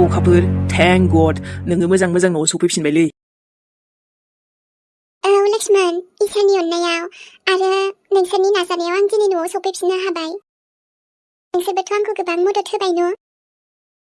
अखाफोर thank God नोङो मोजां न'आव सफैफिनबायलै लक्ष्मण इसोरनि अननायाव आरो नोंसोरनि नाजानायाव आं दिनै न'आव सफैफिननो हाबाय नोंसोरबोथ' आंखौ गोबां मदद होबाय न'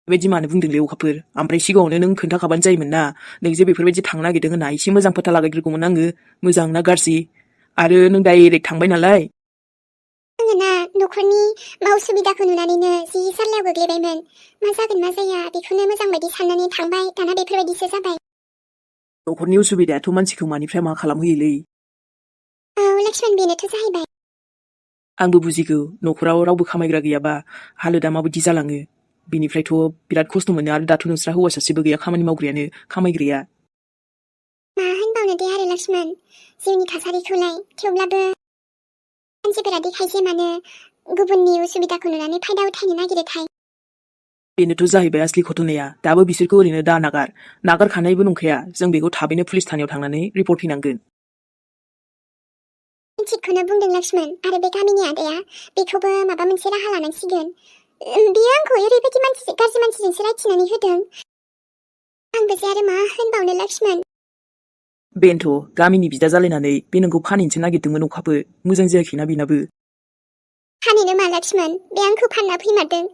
बेबायदि मानो बुंदोंलै अखाफोर ओमफ्राय सिगाङावनो नों खोन्थाखाबानो जायोमोन ना नों जे बेफोरबायदि थांनो नागिरदों होनना एसे मोजां फोथा लागायग्रोगौमोन आङो मोजां ना गाज्रि आरो नों डाइरेक्ट थांबाय नालाय आङो ना न'खरनि मावसुबिदाखौ नुनानैनो जि जारलायाव गोग्लैबायमोन मा जागोन मा जाया बेखौनो मोजां बायदि साननानै थांबाय दाना बेफोरबायदिसो जाबाय न'खरनि उसुबिदायाथ' मानसिखौ मानिफ्राय मा खालामहोयोलै लक्ष्मण बेनोथ' जाहैबाय आंबो बुजिगौ न'खराव रावबो खामायग्रा गैयाबा हालोदा माबायदि जालाङो बिनिफ्रायथ' बिराद खस्थ' मोनो आरो दाथ' नोंस्रा हौवा सासेबो गैया खामानि मावग्रायानो खामायग्राया मा होनबावनो दे आरो लक्ष्मण जिउनि थासारिखौलाय थेवब्लाबो मानसिफोरा देखायसे मानो गुबुननि उसुबिदाखौ नुनानै फायदा उथायनो नागिरोथाय बेनोथ' जाहैबाय आसलि घटनाया दाबो बिसोरखौ ओरैनो दा नागारखानायबो नंखाया जों बेखौ थाबैनो पुलिस थानायाव थांनानै रिपर्ट हैनांगोन थिगखौनो बुंदों लक्ष्मण आरो बे गामिनि आदाया बेखौबो माबा मोनसे राहा लानांसिगोन बियो आंखौ ओरैबायदि गाज्रि मानसिजोंसो रायथिनानै होदों आंबो जे आरो मा होनबावनो लक्ष्मण बेनोथ' गामिनि बिदा जालायनानै बे नोंखौ फानहैनोसो नागिरदोंमोन अखाबो मोजां जायाखैना बेनाबो फानहैनो मा लक्ष्मण बे आंखौ फानना फैमारदों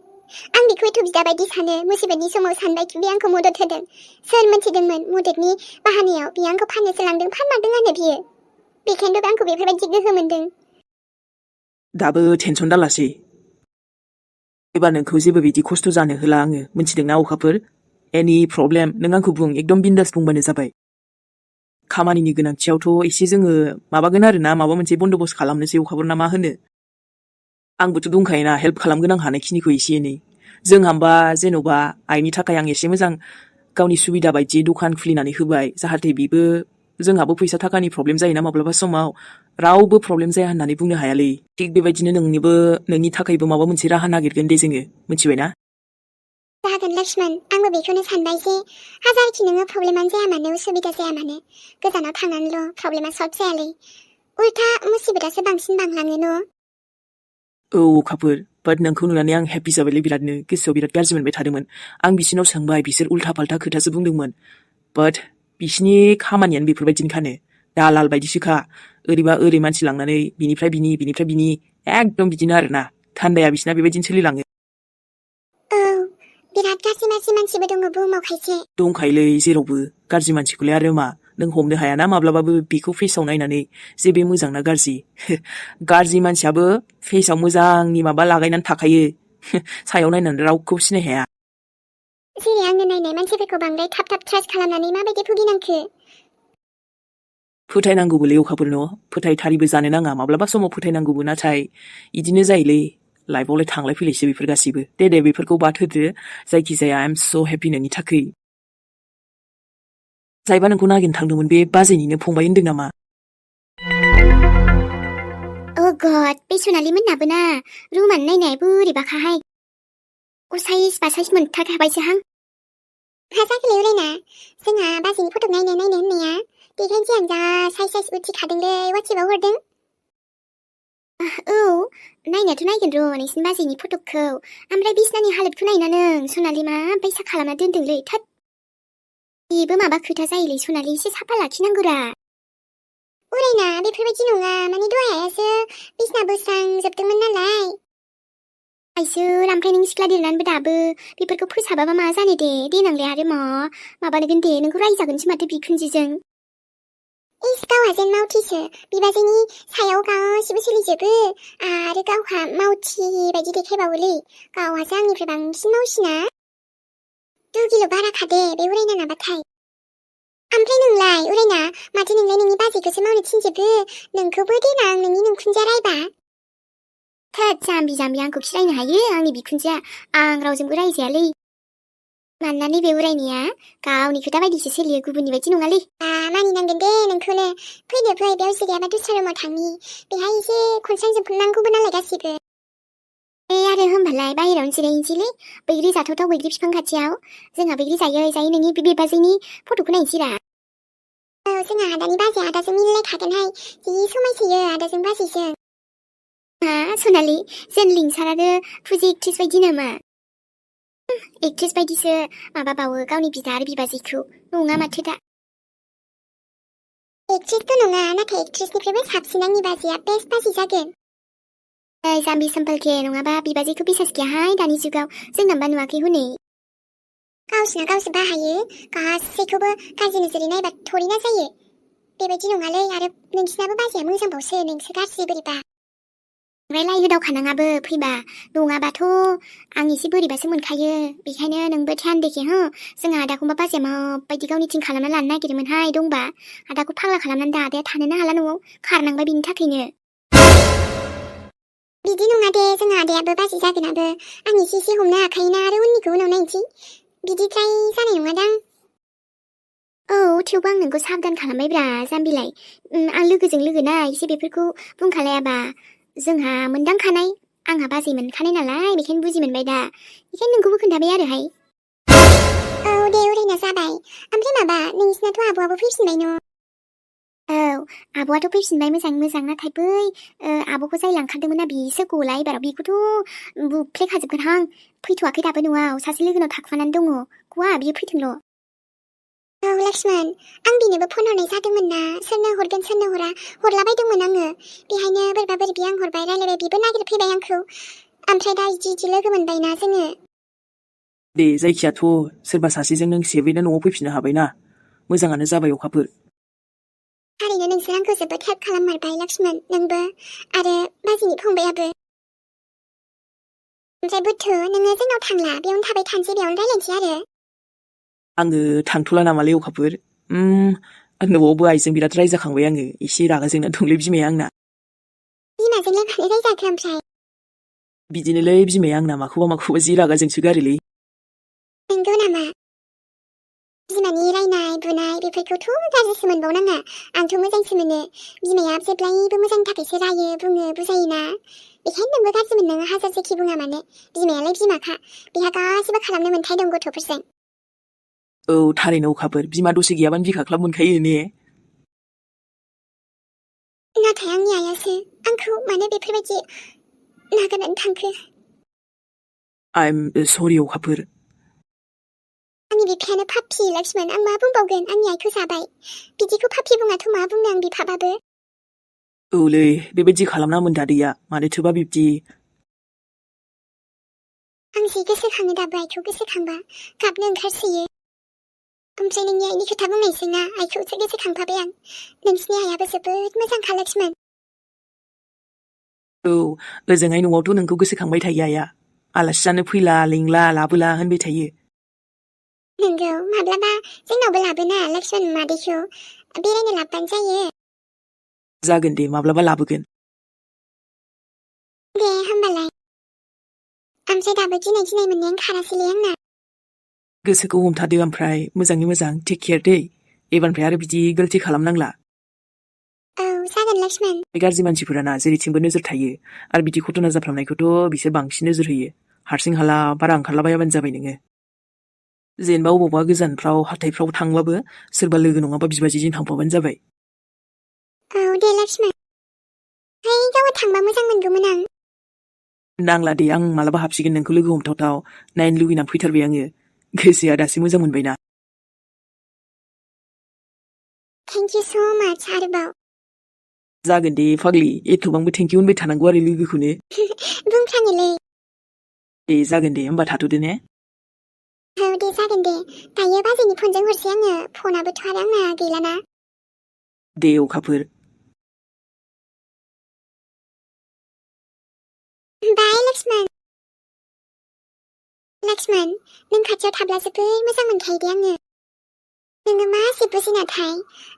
आं बेखौ एथ' बिदा बायदि सानो मुसिबतनि समाव सानबाय बे आंखौ मदद होदों सोर मोनथिदोंमोन मददनि बाहानायाव बियो आंखौ फाननोसो लांदों फानमारदोंआनो बियो बेखायनोथ' आंखौ बेफोरबायदि गोहो मोनदों दाबो टेनसन दालासै एबार नोंखौ जेबो बिदि खस्थ' जानो होला आङो मिन्थिदोंना अखाफोर एनि प्रब्लेम नों आंखौ बुं एकदम बिन्दास बुंबानो जाबाय खामानिनि गोनांथियावथ' एसे जोङो माबागोन आरो ना माबा मोनसे बन्दोबस्त खालामनोसै अखाफोर ना मा होनो आंबोथ' दंखायोना हेल्प खालामगोन आं हानायखिनिखौ एसे एनै जोंहाबा जेन'बा आइनि थाखाय आं एसे मोजां गावनि सुबिदा बायदियै दखान खुलिनानै होबाय जाहाथे बिबो जोंहाबो फैसा थाखानि प्रब्लेम जायोना माब्लाबा समाव रावबो प्रब्लेम जाया होननानै बुंनो हायालै थिग बेबायदिनो नोंनि थाखायबो माबा मोनसे राहा नागिरगोन दे जोङो मिथिबायना जागोन लक्ष्मण आंबो बेखौनो सानबाय जे हाजारखि नोङो प्रब्लेमानो जाया मानो उसुबिदा जाया मानो गोजानाव थांनानैल' प्रब्लेमा सल्भ जायालै उल्था मुसिबतासो बांसिन बांलाङो न' औ अखाफोर बाट नोंखौ नुनानै आं हेपि जाबायलै बिरादनो गोसोआव बिराद गाज्रि मोनबाय थादोंमोन आं बिसिनाव सोंबाय बिसोर उल्था फाल्था खोथासो बुंदोंमोन बाट बिसिनि खामानियानो बेफोरबायदिनोखानो दालाल बायदिसोखा ओरैबा ओरै मानसि लांनानै बिनिफ्राय बिनि एकदम बिदिनो आरोना थान्दाया बिसिना बेबायदिनो सोलिलाङो बिराद गाज्रि मानसिबो दङ बुहुमाव खायसे दंखायोलै जेरावबो गाज्रि मानसिखौलाय आरो मा नों हमनो हायाना माब्लाबाबो बेखौ फेसाव नायनानै जे बे मोजां ना गाज्रि गाज्रि मानसियाबो फेसाव मोजांनि माबा लागायनानै थाखायो सायाव नायनानै रावखौबो सिनाय हाया जेरै आंनो नायनाय मानसिफोरखौ बांद्राय थाब ट्रास्ट खालामनानै माबायदि भुगिनांखो फोथायनांगौबोलै अखाफोर न' फोथायथारिबो जानो नाङा माब्लाबा समाव फोथायनांगौबो नाथाय इदिनो जायोलै लाइफआवलाय थांलाय फैलायसो बेफोर गासिबो दे बेफोरखौ बाद होदो जायखिजाया आइ एम स' हेपि नोंनि थाखै जायबा नोंखौ नागिरनो थांदोंमोन बे बाजैनिनो फंबाय होनदों नामा गड बे सनालि मोननाबो ना रुमानो नायनाय बोरैबाखाहाय असाइस बासाइस मोनथारखाबायसोहां मा जाखोलै उरायना जोंहा बाजैनि फट' नायनो होननाया देखायनोसै आं जा साइज उथिखादोंलै वाट्सएपआव हरदों औ नायनायाथ' नायगोन र' नोंसिनि बाजैनि फट'खौ ओमफ्राय बिसनानि हालोदखौ नायना नों सनालि मा बायसा खालामना दोनदोंलै थोद बेबो माबा खोथा जायोलै सनालि एसे साफा लाखिनांगौरा उरायना बेफोरबायदि नङा माने दहाय आयासो बिसना बोस्रांजोबदोंमोन नालाय आइसोर ओमफ्राय नों सिख्ला देरनानैबो दाबो बेफोरखौ फोसाबाबा मा जानो दे देनांलाय आरो माबानगोन दे नोंखौ रायजागोनसो माथो बिखुनजोजों इस गावहा जेन मावथिसो बिबाजैनि सायाव गासिबो सोलिजोबो आरो गावहा मावथि बायदि देखायबावोलै गावहासो आंनिफ्राय बांसिन मावसिना दुगिल' बाराखा दे बे उरायना नाबाथाय ओमफ्राय नोंलाय उरायना माथो नोंलाय नोंनि बाजैखौसो मावनो थिनजोबो नोंखौबो देनां नोंनि नोंखुनजोआ रायबा थोद जाम्बि आंखौ खिरायनो हायो आंनि बिखुनजोआ आं रावजोंबो रायजायालै मानोना नैबे उरायनाया गावनि खोथा बायदिसो सोलियो गुबुननि बायदि नङालै मानिनांगोन दे नोंखौनो फैदो फै बेयाव जिरायाबा दस्रा रुमाव थांनि बेहाय एसे खनस्रांजोबनांगौबो नालाय गासिबो आरो होमबालाय बाहेरायावनो जिरायनोसैलै बैग्रि जाथावथाव बैग्रि बिफां खाथियाव जोंहा बैग्रि जायै नोंनि बेबाजैनि फट'खौ नायनोसैरा जोंहा आदानि बाजैया आदाजों मिलायखागोनहाय जि समायसोयो आदाजों बाजैजों मा सनालि जों लिंसार आरो फुजि एक्ट्रिस बायदि नामा एक्ट्रेस बायदिसो माबाबावो गावनि बिदा आरो बिबाजैखौ नङा माथो दा एक्ट्रेसथ' नङा नाथाय एक्ट्रेसनिफ्रायबो साबसिन आंनि बाजैया बेस्ट बाजै जागोन जाम्बि साम्पलके नङाबा बिबाजैखौ बिसास गैयाहाय दानि जुगाव जोंनाबा नुवाखै हनै गावसिना गावसो बाहायो गासैखौबो गाज्रि नोजोरै नायबा थरिना जायो बेबायदि नङालै आरो नोंसिनाबो बाजैया मोजांबावसो नोंसो गाज्रि बोरैबा ओमफ्राय होदावखानाङाबो फैबा नङाबाथ' आं एसे बोरैबासो मोनखायो बेखायनो नोंबो ध्यान देखे हो जोंहा आदाखौबा बाजैया माबायदि गावनिथिं खालामना लानो नागिरोमोनहाय दंबा आदाखौ फाग्ला खालामनानै दा आदाया थानोनो हाला न'आव खारनांबाय बिनि थाखायनो बिदि नङा दे जोंहा आदायाबो बाजै जागोनाबो आं एसे हमनो हाखायोना आरो उननिखौ उनाव नायनोसै बिदिद्राय जानाय नङादां औ थेवबो आं नोंखौ साबधान खालामबायब्रा जाम्बिलाय आं लोगोजों लोगोना एसे बेफोरखौ बुंखालायाबा जोंहा मोनदांखानाय आंहा बाजै मोनखानाय नालाय बेखायनो बुजि मोनबाय दा बेखायनो नोंखौबो खोन्थाबाय आरोहाय औ दे ओरैनो जाबाय ओमफ्राय माबा नोंसिनाथ' आब'आबो फैफिनबाय न' औ आब'आथ' फैफिनबाय मोजां नाथाय बै आब'खौ जाय लांखारदोंमोन ना बिसो गला एबाराव बेखौथ' बुफ्लेखाजोबगोनहां फैथ'वाखै दाबो न'आव सासे लोगोनाव थाखुमानानै दङ गवा बियो फैथोंल' औ लक्ष्मण आं बिनोबो फन हरनाय जादोंमोन ना सोरनो हरगोन सोरनो हरा हरलाबायदोंमोन आङो बेहायनो बोरैबा बोरैबि आं हरबाय रायलायबाय बिबो नागिरफैबाय आंखौ ओमफ्राय दा इदि लोगो मोनबायना जोङो दे जायखियाथ' सोरबा सासेजों नों सेबैनो न'आव फैफिननो हाबायना मोजाङानो जाबाय अखाफोर थारैनो नोंसोर आंखौ जोबोद हेल्प खालाममारबाय लक्ष्मण नोंबो आरो बाजैनि फंबायाबो ओमफ्राय बुद्धु नोङो जोंनाव थांला बेयावनो थाबाय थानोसै बेयावनो रायलायनोसै आरो आङो थांथ'ला नामालै अखाफोर न'आवबो आइजों बिराद रायजाखांबाय आङो एसे रागा जोंना दंलै बिमाया आंना बिमाजोंलाय मानो रायजाखो ओमफ्राय बिदिनोलै बिमाया आंना माखौबा जि रागा जोंसोगारोलै नंगौ नामा बिमानि रायनाय बुनाय बेफोरखौथ' गाज्रिसो मोनबावनाङा आंथ' मोजांसो मोनो बिमाया जेब्लायबो मोजांनि थाखायसो रायो बुङो बुजायोना बेखायनो नोंबो गाज्रि मोननाङा हाजार जेखि बुङा मानो बिमायालाय बिमाखा बेहा गासिबो खालामनो मोन्थाय दं गथ'फोरजों औ थारैनो अखाफोर बिमा दसे गैयाबानो बिखाख्लाब मोनखायो ने नाथाय आंनि आइयासो आंखौ मानो बेफोरबायदि नागारनानै थांखो आइम सरि अखाफोर आंनि बिफायानो पापि लक्ष्मण आं मा बुंबावगोन आंनि आइखौ जाबाय बिदिखौ पापि बुङाथ' मा बुंनो आं बिफाबाबो औलै बेबायदि खालामनामोन दादैया मानोथोबा बिब्दि आं जि गोसोखाङो दाबो आइखौ गोसोखांबा गाबनो ओंखारसोयो ओमफ्राय नोंनि आइनि खोथा बुंनायसै ना आइखौसो गोसोखांफाबाय आं नोंसिनि आइयाबो जोबोद मोजांखा लक्ष्मण औ ओजोंहाय न'आवथ' नोंखौ गोसोखांबाय थायो आइया आलासि जानो फैला लिंला लाबोला होनबाय थायो नंगौ माब्लाबा जोंनावबो लाबोना लक्ष्मण मादैखौ बेरायनो लाबोबानो जायो जागोन दे माब्लाबा लाबोगोन दे होमबालाय ओमफ्राय दाबो गिनाय मोननायानो खारासैलै आंना गोसोखौ हमथादो ओमफ्राय मोजाङै मोजां टेक केयार दै एबारनिफ्राय आरो बिदि गोलति खालामनांला औ जागोन लक्ष्मण बे गाज्रि मानसिफोराना जेरैथिंबो नोजोर थायो आरो बिदि घटना जाफ्रामनायखौथ' बिसोर बांसिन नोजोर होयो हारसिं हाला बारा ओंखारलाबायाबानो जाबाय नोङो जेनेबा अबावबा गोजानफ्राव हाथायफ्राव थांबाबो सोरबा लोगो नङाबा बिबाजैजों थांफाबानो जाबाय औ दे लक्ष्मण हाय गावहा थांबा मोजां मोनगौमोन आं नांला दे आं मालाबा हाबसिगोन नोंखौ लोगो हमथावथाव नायनो लुगैनानै फैथारबाय आङो गोसोआ दासो मोजां मोनबायना थेंक इउ स' माच आरोबाव जागोन दे फाग्लि एथ'बांबो थेंकिउ होनबाय थानांगौ आरो लोगोखौनो बुंफ्राङोलै दे जागोन दे होमबा थाथ'दो ने औ दे जागोन दे दायो बाजैनि फनजों हरसै आङो फनाबोथ' आरो आंना गैलाना दे अखाफोर बाय लक्ष्मण नों खाथियाव थाब्ला जोबोद मोजां मोनखायो दे आङो नोङो मा जेबो जिनाथाय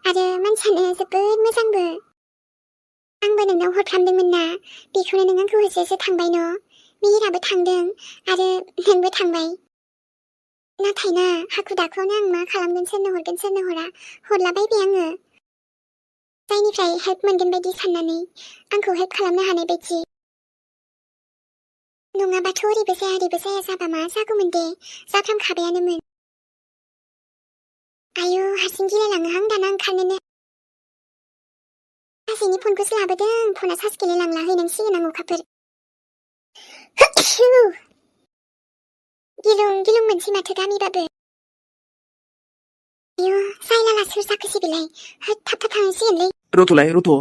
आरो मानसियानो जोबोद मोजांबो आंबो नोंनाव हरफ्रामदोंमोन ना बेखौनो नों आंखौ होसोसो थांबाय न' मिहिराबो थांदों आरो नोंबो थांबाय नाथाय ना हाखु दाखुआवनो आं मा खालामगोन सोरनो हरगोन सोरनो हरा हरलाबायबाय आङो जायनिफ्राय हेल्प मोनगोन बायदि साननानै आंखौ हेल्प खालामनो हानाय बायदि नङाबाथ' ओरैबो जाया जाबा मा जागौमोन दे जाफ्रामखाबायानोमोन आयु हारसिं गिलायलाङोहां दाना ओंखारनोनो बाजैनि फनखौसो लाबोदों फना चार्ज गैलायलांला हैनांसिगोन आं अखाफोर गिलुं मोनसै माथो गामिबाबो। आयु साइलाला सोर जाखोसै बेलाय? होद थाब थांनांसिगोनलै। रथ'लाय रथ'।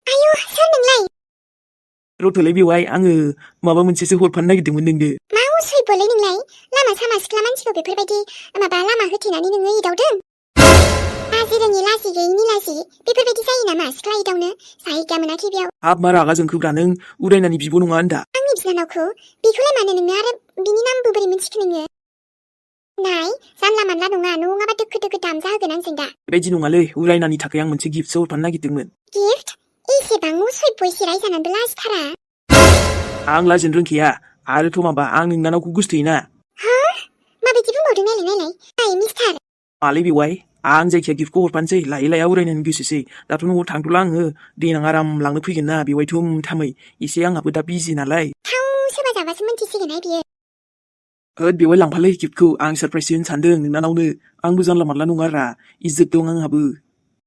आयु सोर नोंलाय? रथ'लाय बेवहाय आङो माबा मोनसेसो हरफानो नागिरदोंमोन नोंनो। मा उसुइबोलै नोंलाय? लामा सामा सिख्ला मानसिखौ बेफोरबायदि माबा लामा होथेनानै नोङो एदावदों? लाजि रोङि लाजि गैयिनि लाजि बेफोरबायदि जायो नामा सिख्ला एदावनो? जायगा मोनाखै बेयाव। हाब मा रागा जोंखोब्रा नों उरायनानि बिब' नङा होनदा? आंनि बिनानावखौ बेखौलाय मानो नोंनो आरो बिनि नामबो बोरै मिन्थिखो नोङो? नाय जानला मानला नङा नङाबा दोखो दामजा होगोन आंजों दा। बेबायदि नङालै उरायनानि थाखाय आं मोनसे गिफ्टसो हरफानो नागिरदोंमोन। गिफ्ट? एसेबां उसुइब एसे रायजानानैबो लाजिथारा। आं लाजिनो रोंखाया आरोथ' माबा आं नोंनानावखौ गोसोथोयोना। हा? माबायदि बुंबावदों नायलाय आइ मिस्टार। मालै बेवहाय आं जायखिया गिफ्टखौ हरफानोसै लायै लाया उरायनायनि गोसोसै। दाथ' न'आव थांथ'ला आङो देनां आराम लांनो फैगोन ना बेवहाय थुम थामै एसे आंहाबो दा बिजि नालाय। थाव सोरबा जाबासो मोनथिसिगोनहाय बियो। होद बेवहाय लांफालै गिफ्टखौ आं सारप्राइज होनो सानदों नोंनानावनो। आंबो जानला मानला नङा रा इज्जत दं आंहाबो।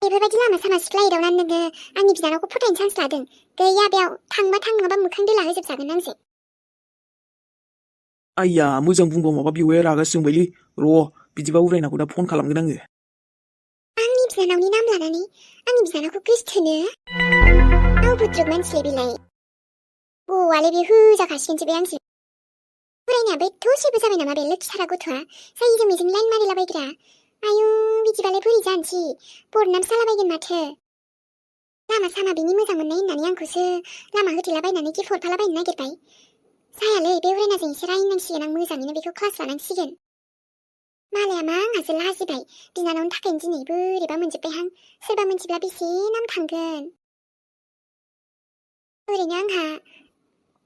बेफोरबायदि लामा सामा सिख्ला एदावनानै नोङो आंनि बिनानावखौ फोथायनो चान्स लादों। गैया बेयाव थांबा थां नङाबा मोखां दोला होजोबजागोन आंजों। आइया मोजां बुंबा माबा बेवहाय रागासो जोंबायलै। र' बिदिबा उरायनाखौ दा फन खालामगोन आङो। आंनि बिनानावनि नाम लानानै आंनि बिनानावखौ गोसथोनो? बुद्रुग मानसिलै बेलाय। बआलाय बे होजाखासिगोनसो बे आंजों। फरायनायाबो एथ'सेबो जाबाय नामा बे लोखिथारा गथ'आ? जायजों बेजों लाइन मारिलाबायग्रा। आयु बिदिबालाय बोरै जानोसै? बदनाम जालाबायगोन माथो। लामा सामा बिनि मोजां मोननाय होननानै आंखौसो लामा होथेलाबायनानै गिफ्ट हरफालाबायनो नागिरबाय। जायालै बे उरायनाजों एसे रायनांसिगोन आं मोजाङैनो बेखौ क्लास लानांसिगोन। मालाया मा आंहासो लाजिबाय। बिनानावनि थाखायनो दिनै बोरैबा मोनजोब्बायहां। सोरबा मोनथिब्ला बेसे नाम थांगोन। ओरैनो आंहा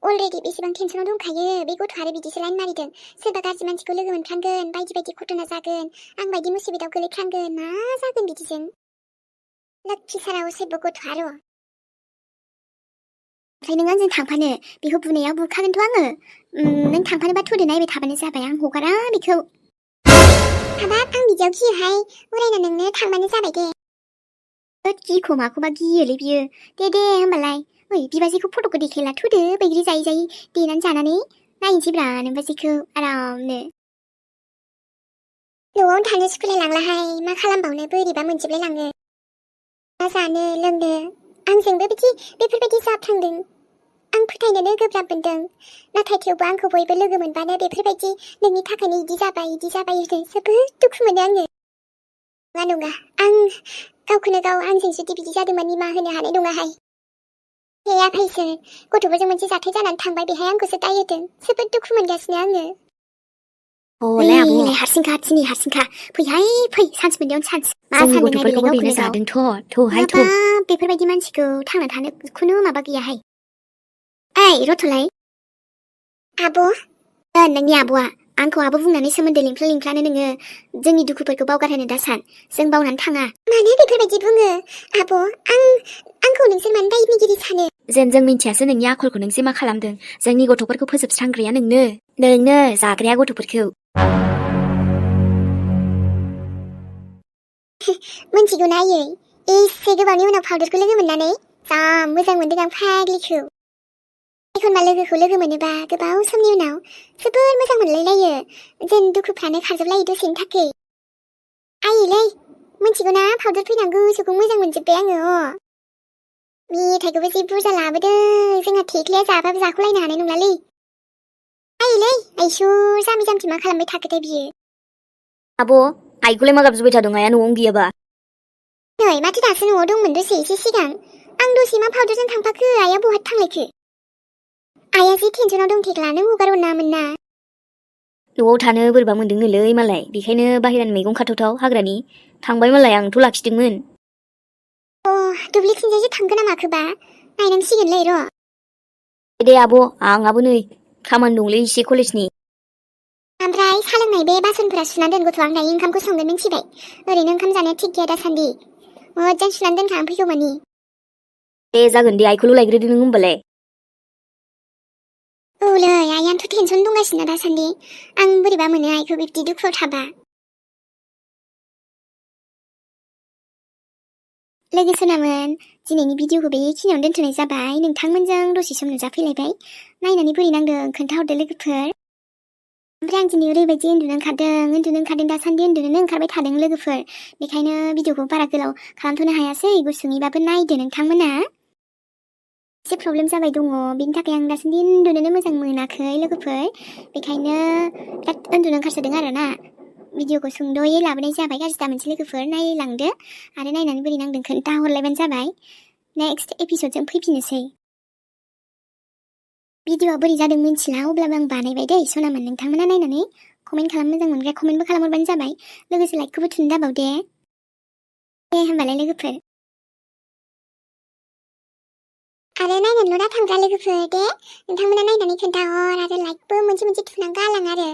अलरेडि बेसेबां टेनसनाव दंखायो। बे गथ' आरो बिदिसो लाइन मारिदों। सोरबा गाज्रि मानसिखौ लोगो मोनफ्लांगोन बायदि बायदि घटना जागोन। आं बायदि मुसिबताव गोलैफ्लांगोन मा जागोन बिदिजों? लोक्षि सारा असैब गथ'आ र'। ओमफ्राय नों आंजों थांफानो? बेखौ बुनायाव बुखागोनथ' आङो। नों थांफानोबा थुदो नायबाय थाबानो जाबाय आं हगारा बेखौ। हाबाब आं बिदियाव गियोहाय। उरायना नोंनो थांबानो जाबाय दे। होद गिखौ माखौबा गियोलै बियो। दे होमबालाय। ओइ बिबाजैखौ फट'खौ देखायला थुदो बैग्रि जायै जायै देनानै जानानै नायनोसैब्रा नोमबाजैखौ आरामनो। न'आवनो थानो सुखुलाय लांलाहाय मा खालामबावनो बोरैबा मोनजोबलाय लाङो। मा जानो लोंनो आंजोंबो बेफोरबायदि जाफ्लांदों। आं फोथायनोनो गोब्राब मोनदों। नाथाय थेवबो आंखौ बयबो लोगो मोनबानो बेफोरबायदि नोंनि थाखायनो इदि जाबाय होनो जोबोद दुखु मोनो आङो। नङा आं गावखौनो गाव आंजों जुदि बिदि जादोंमोन निमाहा होनो हानाय नङाहाय। हे आफायसो गथ'फोरजों मोनसे जाथाय जानानै थांबाय बेहाय आंखौसो दाय होदों। जोबोद दुखु मोनगासिनो आङो। नै हारसिंखा फैहाय फै सान्स मोननायावनो सान्स। मा सानदोंहाय बेलाय गावखौनो गाव? हाबाब बेफोरबायदि मानसिखौ थांना थानो खुनु माबा गैयाहाय। ओइ रथ'लाय। आब'? नोंनि आब'आ आंखौ आब' बुंनानै सोमोन्दो लिंफ्लानो नोङो जोंनि दुखुफोरखौ बावगारहोनो दा सान। जों बावनानै थाङा। मानो बेफोरबायदि बुङो? आब' आंखौ नोंसोर मानो दायनिगिरि सानो? जों मिन्थियासो नोंनि आखलखौ नों जे मा खालामदों। जोंनि गथ'फोरखौ फोजोबस्रांग्राया नोंनो जाग्राया गथ'फोरखौ। मोनथिगौना आयै एसे गोबावनि उनाव फाउदारखौ लोगो मोननानै जा मोजां मोनदों आं फाग्लिखौ। एखनबा लोगोखौ लोगो मोनोबा गोबाव समनि उनाव जोबोर मोजां मोनलायलायो। जेन दुखुफ्रानो खारजोबलायो दसेनि थाखाय। आयैलै मोनथिगौना फाउदार फैना गोसोखौ मोजां मोनजोब्बाय आङो। मेथाइखौबो जि बुरजा लाबोदों जोंहा थेख्लिया जाबाबो जाख'लायनो हानाय नंलालै। आयैलै आइसुर जाम्बि मा खालामबाय थाखोथाय बियो? आब' आइखौलाय मा गाबज्रिबाय थादों आइया न'आवनो गैयाबा? नै माथो दासो न'आव दंमोन दसे एसे सिगां। आं दसे मा फाउदारजों थांफाखो आइया बहा थांलायखो? आइया जि टेनसनाव दं थेख्ला नों हगार हरनाङामोन ना। न'आव थानो बोरैबा मोनदोंनोलै मालाय बेखायनो बाहेरानि मैगं खाथावथाव हाग्रानि थांबाय मालाय आंथ' लाखिदोंमोन। दुब्लिथिंजायसो थांगोन ना माखोबा नायनांसिगोनलै र'। दे आब' आंहाबो नै खामानि दंलै एसे कलेजनि। ओमफ्राय सा लोंनाय बे बासनफोरा सुना दोन गथ' आं दायो ओंखामखौ संगोन मिन्थिबाय। ओरैनो ओंखाम जानाया थिग गैया दासान्दि। मोजां सुनानै दोनखा आं फैगौमानि। दे जागोन दे आइखौल' लायग्रोदो नों होमबालाय। औलै आइयानोथ' टेनसन दंगासिनो दासान्दि। आं बोरैबा मोनो आइखौ बिब्दि दुखुआव थाबा। लोगोफोरनामोन दिनैनि भिडिअखौ बेखिनियावनो दोनथ'नाय जाबाय। नोंथांमोनजों दसे सम नुजाफैलायबाय। नायनानै बोरै नांदों खोन्थाहरदो लोगोफोर। ओमफ्राय आं दिनै ओरैबायदि उन्दुनो ओंखारदों दासान्दि उन्दुनोनो ओंखारबाय थादों लोगोफोर बेखायनो भिडिअखौ बारा गोलाव खालामथ'नो हायासै गुसुङैबाबो नायदो नोंथांमोना एसे प्रब्लेम जाबाय दङ बेनि थाखाय आं दासान्दि उन्दुनोनो मोजां मोनाखै लोगोफोर बेखायनो बिराद उन्दुनो ओंखारसोदों आरोना भिडिअखौ सुंद'यै लाबोनाय जाबाय गाज्रि दामोनसै लोगोफोर नायलांदो आरो नायनानै बोरै नांदों खोन्थाहरलायबानो जाबाय नेक्स्ट एपिसोडजों फैफिननोसै भिडिअआ बोरै जादों मिन्थिला अब्लाबो आं बानायबाय दै सनामोन नोंथांमोना नायनानै कमेन्ट खालाम मोजां मोनग्रा कमेन्टबो खालामहरबानो जाबाय लोगोसे लाइकखौबो थुनो दाबाव दे होमबालाय लोगोफोर आरो नायनानैल' दा थांग्रा लोगोफोर दे नोंथांमोना नायनानै खोन्थाहर आरो लाइकबो मोनसे थुना गालां आरो